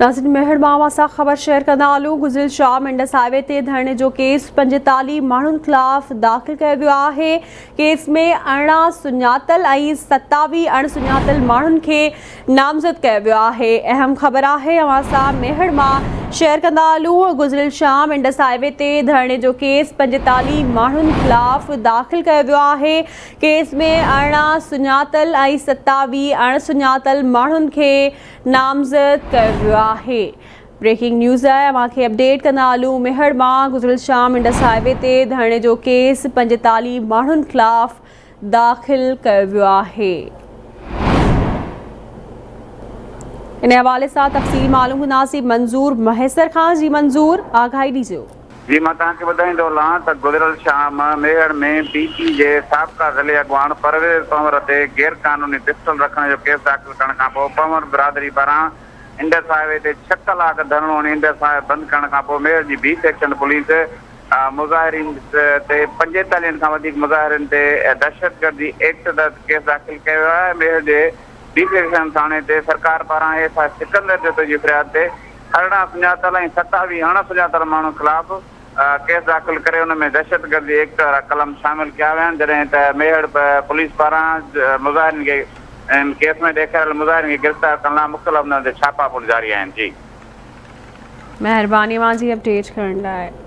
ناظرين ميهڙ مان اوهان سان خبر شيئر ڪندا هلون گذريل شام انڊس هاء وي تي ڌرڻي جو ڪيس 45 ماڻهن خلاف داخل ڪيو ويو آهي ڪيس ۾ 18 سڃاتل ۽ 27 اڻ سڃاتل ماڻهن کي نامزد ڪيو ويو آهي اهم خبر آهي اوهان سان ميهڙ مان شيئر ڪندا هلون گذريل شام انڊس هاء وي تي ڌرڻي جو ڪيس 45 ماڻهن خلاف داخل ڪيو ويو آهي ڪيس ۾ 18 سڃاتل ۽ 27 اڻ سڃاتل ماڻهن کي نامزد ڪيو ويو آهي. بريڪنگ نيوز آهي اوهان کي اپڊيٽ ڪندا هلون ميهڙ مان گذريل شام انڊس هاء وي تي ڌرڻي جو ڪيس 45 ماڻهن خلاف داخل ڪيو ويو آهي. ان حوالي سان تفصيل معلوم ڪنداسين منظور مهيسر کان جي منظور آگاهي ڏجو. جي مان توهان کي ٻڌائيندو هلان ته گذريل شام ميهڙ ۾ پي پي جي سابقه ضلعي اڳواڻ پرويز پنهور تي غير قانوني پسٽل رکڻ جو ڪيس داخل ڪرڻ کانپوء پنهور برادري پاران انڊس هاء وي تي ڇهه ڪلاڪ ڌرڻو هڻي انڊس هاء وي بند ڪرڻ کانپوء ميهڙ جي بي سيڪشن پوليس مظاهرين تي پنجيتاليهن کان وڌيڪ مظاهرين تي دهشتگردي ايڪٽ تحت ڪيس داخل ڪيو ويو آهي ميهڙ جي بي سيڪشن ٿاڻي تي سرڪار پاران ايس I Sikandar Jatoi جي فرياد تي 18 سڃاتل ۽ 27 اڻ سڃاتل ماڻهن خلاف ڪيس داخل ڪري ان ۾ دهشتگردي ايڪٽ وارا قلم شامل ڪيا ويا آهن جڏهن ته ميهڙ پوليس پاران مظاهرين کي ان ڪيس ۾ ڏيکاريل مظاهرين کي گرفتار ڪرڻ لاء مختلف هنڌن تي ڇاپا پڻ جاري آهن جي. مهرباني اوهان جي اپڊيٽ ڪرڻ لاء.